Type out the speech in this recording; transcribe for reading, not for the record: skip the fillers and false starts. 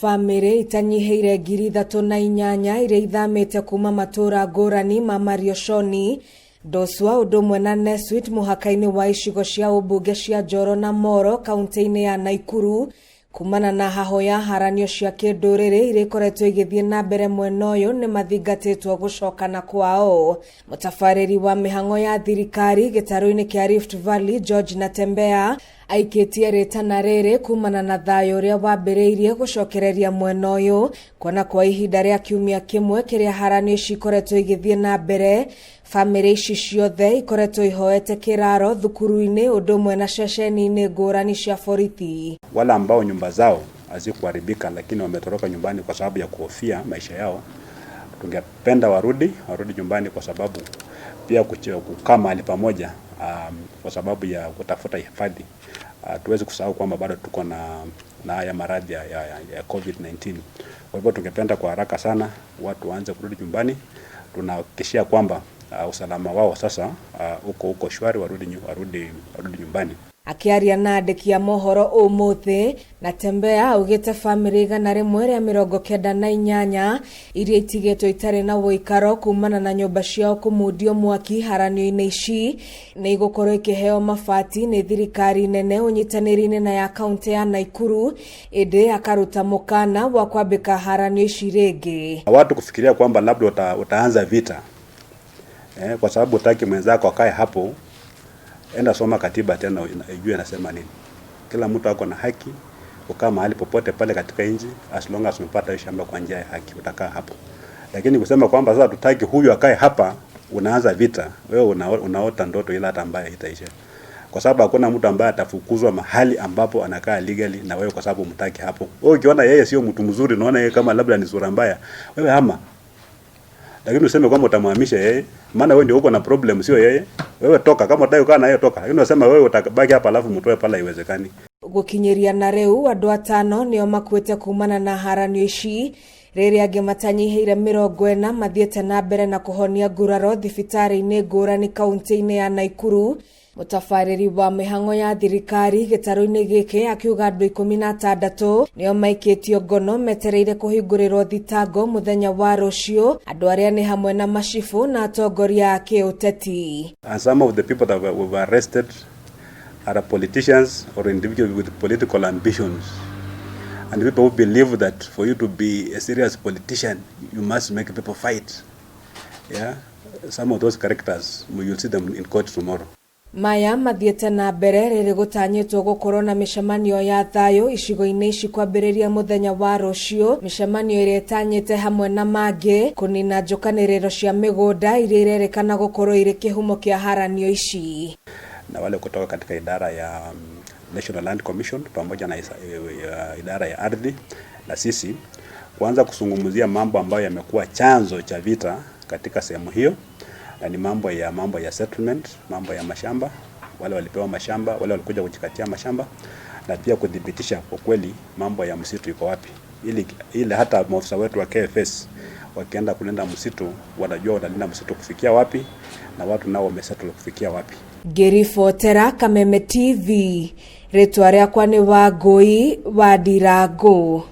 Bamĩrĩ itanyihĩire 3008 iria ithamĩte kuma matũra ngũrani ma Marioshoni, Ndoswa ũndũ ũmwe na Neswit mũhaka-inĩ wa icigo cia ũmbunge cia Njoro na Moro kaunti-inĩ ya Naikuru kumana na hahũ ya haranio cia kĩndũrĩrĩ iria ikoretwo igĩthiĩ na mbere mwena ũyũ nĩ mathingatĩtwo gũcoka na kwao. Mũtabarĩri wa mĩhang'o ya thirikari gĩtarũ-inĩ kĩa Rift Valley George Natembeya aikĩtie rĩtana rĩrĩ kumana na thayũ ũrĩa wambĩrĩirie gũcokereria mwena ũyũ kuona kwa ihinda rĩa kiumia kĩmwe kĩrĩa haranio ici ikoretwo igĩthiĩ na mbere. Bamĩrĩ ici ciothe ikoretwo ihoete kĩraro thukuru-inĩ ũndũ ũmwe na ceceni-inĩ ngũrani cia borithi. Wale ambao nyumba zao hazikuharibika lakini wametoroka nyumbani kwa sababu ya kuhofia maisha yao, tungependa warudi nyumbani kwa sababu pia kukaa mahali pamoja kwa sababu ya kutafuta hifadhi. Tuwezi kusahau kwamba bado tuko na haya maradhi ya COVID-19. Kwa hivyo tungependa kwa haraka sana watu waanze kurudi nyumbani. Tunahakikishia kwamba usalama wao sasa uko shwari, warudi nyumbani. Akiaria na andĩki a mohoro ũmũthĩ, Natembeya augĩte bamĩrĩ 198 iria itigĩtwo itarĩ na ũikaro kumana na nyũmba ciao kũmundio mwaki haranio-inĩ ici nĩ igũkorwo ikĩheo mabati nĩ thirikari nene ũnyitanĩri-inĩ na ya kaunti ya Naikuru, ĩndĩ akaruta mũkana wa kwambĩka haranio ici rĩngĩ. Watu kufikiria kwamba labda utaanza vita kwa sababu hutaki mwenzako akae hapo. Enda soma katiba tena ujue inasema nini. Kila mtu ako na haki kukaa mahali popote pale katika nchi, as long as umepata shamba kwa njia ya haki utakaa hapo. Lakini kusema kwamba sasa tutaki huyu akae hapa, unaanza vita. Wewe unaota ndoto ila hata ambaye itaisha. Kwa sababu hakuna mtu ambaye atafukuzwa mahali ambapo anakaa legally na wewe kwa sababu mtaki hapo. Wewe ukiona yeye sio mtu mzuri, unaona yeye kama labda ni sura mbaya, wewe hama. Lakini useme kwamba utamhamisha yeye, maana wewe ndio uko na problem, sio yeye. Wewe toka, kama unataka kukaa na yeye toka. Lakini unasema wewe utabaki hapa alafu mtoe pale, haiwezekani. Gũkinyĩria na rĩu andũ atano nĩo makuĩte kumana na haranio ici, rĩrĩa angĩ matanyihĩire 40 mathiĩte na mbere na kũhonia nguraro thibitarĩ-inĩ ngũrani kaunti-inĩ ya Naikuru. Mũtabarĩri wa mĩhang'o ya thirikari gĩtarũ-inĩ gĩkĩ akiuga andũ 16 nĩo maikĩtio ngono metereire kũhingũrĩrwo thitango mũthenya wa rũciũ. Andũ arĩa nĩ hamwe na macibũ na atongoria a kĩũteti. And some of the people that were arrested are politicians or individuals with political ambitions. And people who believe that for you to be a serious politician, you must make people fight. Yeah? Some of those characters, you will see them in court tomorrow. Maya mathiĩte na mbere rĩrĩ gũtanyĩtwo gũkorwo na mĩcemanio ya thayũ icigo-inĩ ici kwambĩrĩria mũthenya wa rũciũ, mĩcemanio ĩrĩa ĩtanyĩte hamwe na mangĩ kũnina njũkanĩrĩro cia mĩgũnda iria irerĩkana gũkorwo irĩ kĩhumo kĩa haranio ici. Na wale kutoka katika idara ya National Land Commission pamoja na idara ya ardhi na sisi kuanza kuzungumzia mambo ambayo yamekuwa chanzo cha vita katika sehemu hiyo, na ni mambo ya settlement, mambo ya mashamba, wale walipewa mashamba, wale walikuja kujikatia mashamba, na pia kudhibitisha kwa kweli mambo ya msitu iko wapi, ili hata maafisa wetu wa KFS wakienda kulinda msitu wanajua wanalinda msitu kufikia wapi na watu nao wamesettle kufikia wapi. Ngĩribotera Kameme TV, rĩtwa rĩakwa nĩ Wangũi wa Ndirango.